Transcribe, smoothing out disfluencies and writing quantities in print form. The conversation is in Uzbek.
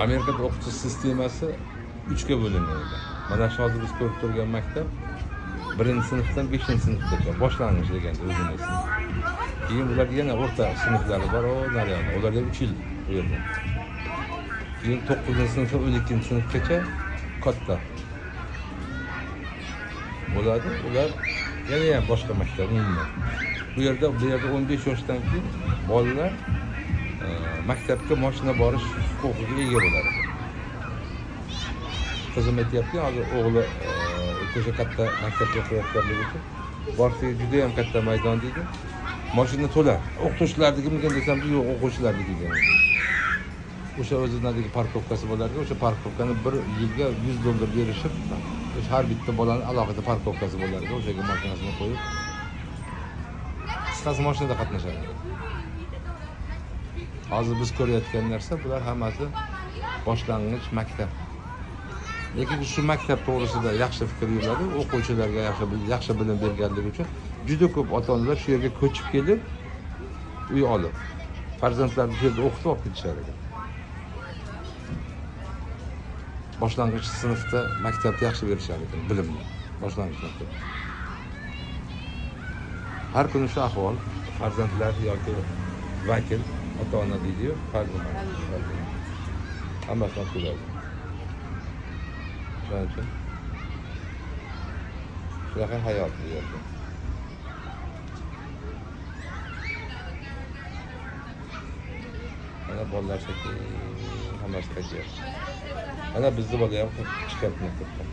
Amerikada o'qitish sistemasi 3ga bo'lingan ekan. Mana shu hozir biz ko'rib turgan maktab 1-sinfdan 5-sinfgacha boshlang'ich deganda o'zini. Keyin bularga yana o'rta sinflari bor, o naryoqda. Ularda 3 yil bu yerda. Keyin 9-sinfdan 12-sinfgacha katta bo'ladi. Ular yana ham boshqa maktab umuman. Bu yerda 15 yoshdan keyin bolalar maktabga mashina borish huquqiga ega bo'ladi. Qizim aytyapti, hozir o'g'li o'sha katta maktabga o'qiyotganligi uchun borsak juda ham katta maydon deydi. Mashina to'la. O'qituvchilarnikimikan desam, yo'q, o'quvchilarniki ekan. O'sha o'ziniki parkovkasi bo'lardi. O'sha parkovkani bir yilga $100 berishib, o'sha har bitta bolani alohida parkovkasi bo'lardi. O'shaga mashinasini qo'yib, qisqasi mashinada qatnashadi. Hozir biz ko'rayotgan narsa bular hammasi boshlang'ich maktab. Lekin shu maktab to'g'risida yaxshi fikr yuriladi. O'quvchilarga yaxshi bilim berganligi uchun juda ko'p ota-onalar shu yerga ko'chib kelib, uy olib, farzandlarini shu yerda o'qitib olib ketishar ekan. Boshlang'ich sinfda maktabda yaxshi berishar ekan bilimni. Boshlang'ich maktab. Har kuni shu ahvol, farzandlar yoki vakil ota-ona deydi-yu, farzand. Hammasini olib keladi. Shuning uchun shunaqa hayot bu yerda. Mana bolalar sekin hammasi qaytyapti. Mana bizni bola ham chiqyapti maktabdan.